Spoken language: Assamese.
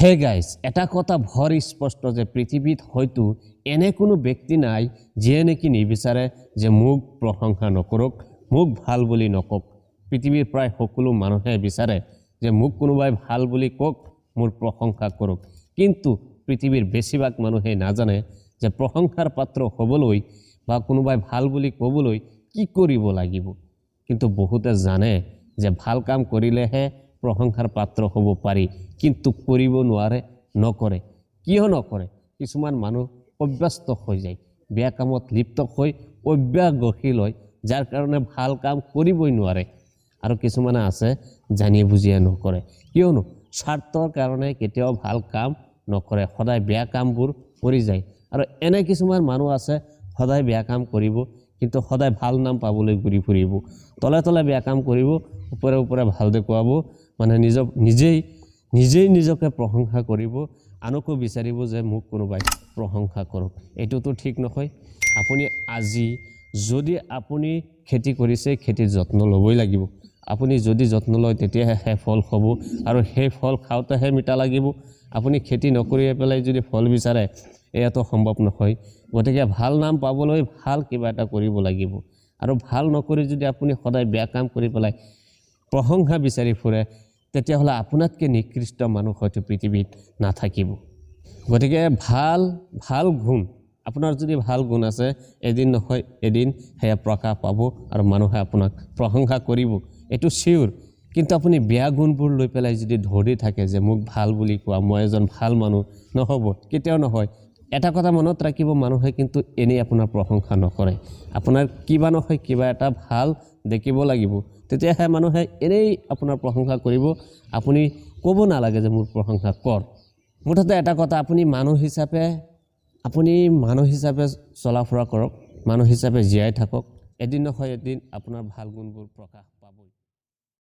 হে গাইজ, এটা কথা বৰ স্পষ্ট যে পৃথিৱীত হয়তো এনে কোনো ব্যক্তি নাই যিয়ে নেকি নিবিচাৰে যে মোক প্ৰশংসা নকৰক, মোক ভাল বুলি নকওক। পৃথিৱীৰ প্ৰায় সকলো মানুহে বিচাৰে যে মোক কোনোবাই ভাল বুলি কওক, মোৰ প্ৰশংসা কৰক। কিন্তু পৃথিৱীৰ বেছিভাগ মানুহে নাজানে যে প্ৰশংসাৰ পাত্ৰ হ'বলৈ বা কোনোবাই ভাল বুলি ক'বলৈ কি কৰিব লাগিব। কিন্তু বহুতে জানে যে ভাল কাম কৰিলেহে প্ৰশংসাৰ পাত্ৰ হ'ব পাৰি, কিন্তু কৰিব নোৱাৰে, নকৰে। কিয় নকৰে? কিছুমান মানুহ অভ্যস্ত হৈ যায়, বেয়া কামত লিপ্ত হৈ অভ্যাস গঢ়ি লয়, যাৰ কাৰণে ভাল কাম কৰিবই নোৱাৰে। আৰু কিছুমানে আছে জানি বুজিয়ে নকৰে, কিয়নো স্বাৰ্থৰ কাৰণে কেতিয়াও ভাল কাম নকৰে, সদায় বেয়া কামবোৰ কৰি যায়। আৰু এনে কিছুমান মানুহ আছে সদায় বেয়া কাম কৰিব, কিন্তু সদায় ভাল নাম পাবলৈ ঘূৰি ফুৰিব, তলে তলে বেয়া কাম কৰিব, ওপৰে ওপৰে ভাল দেখুৱাব, মানে নিজক নিজেই নিজেই নিজকে প্ৰশংসা কৰিব, আনকো বিচাৰিব যে মোক কোনোবাই প্ৰশংসা কৰক। এইটোতো ঠিক নহয়। আপুনি আজি যদি আপুনি খেতি কৰিছে, খেতিৰ যত্ন ল'বই লাগিব। আপুনি যদি যত্ন লয়, তেতিয়াহে সেই ফল হ'ব আৰু সেই ফল খাওঁতেহে মিঠা লাগিব। আপুনি খেতি নকৰি পেলাই যদি ফল বিচাৰে, এয়াতো সম্ভৱ নহয়। গতিকে ভাল নাম পাবলৈ ভাল কিবা এটা কৰিব লাগিব। আৰু ভাল নকৰি যদি আপুনি সদায় বেয়া কাম কৰি পেলাই প্ৰশংসা বিচাৰি ফুৰে, তেতিয়াহ'লে আপোনাতকৈ নিকৃষ্ট মানুহ হয়তো পৃথিৱীত নাথাকিব। গতিকে ভাল ভাল গুণ, আপোনাৰ যদি ভাল গুণ আছে, এদিন নহয় এদিন সেয়া প্ৰকাশ পাব আৰু মানুহে আপোনাক প্ৰশংসা কৰিব, এইটো চিয়'ৰ। কিন্তু আপুনি বেয়া গুণবোৰ লৈ পেলাই যদি ধৰি থাকে যে মোক ভাল বুলি কোৱা, মই এজন ভাল মানুহ, নহ'ব, কেতিয়াও নহয়। এটা কথা মনত ৰাখিব, মানুহে কিন্তু এনেই আপোনাৰ প্ৰশংসা নকৰে। আপোনাৰ কিবা নহয় কিবা এটা ভাল দেখিব লাগিব, তেতিয়াহে মানুহে এনেই আপোনাৰ প্ৰশংসা কৰিব। আপুনি ক'ব নালাগে যে মোৰ প্ৰশংসা কৰ। মুঠতে এটা কথা, আপুনি মানুহ হিচাপে চলা ফুৰা কৰক, মানুহ হিচাপে জীয়াই থাকক, এদিন নহয় এদিন আপোনাৰ ভাল গুণবোৰ প্ৰকাশ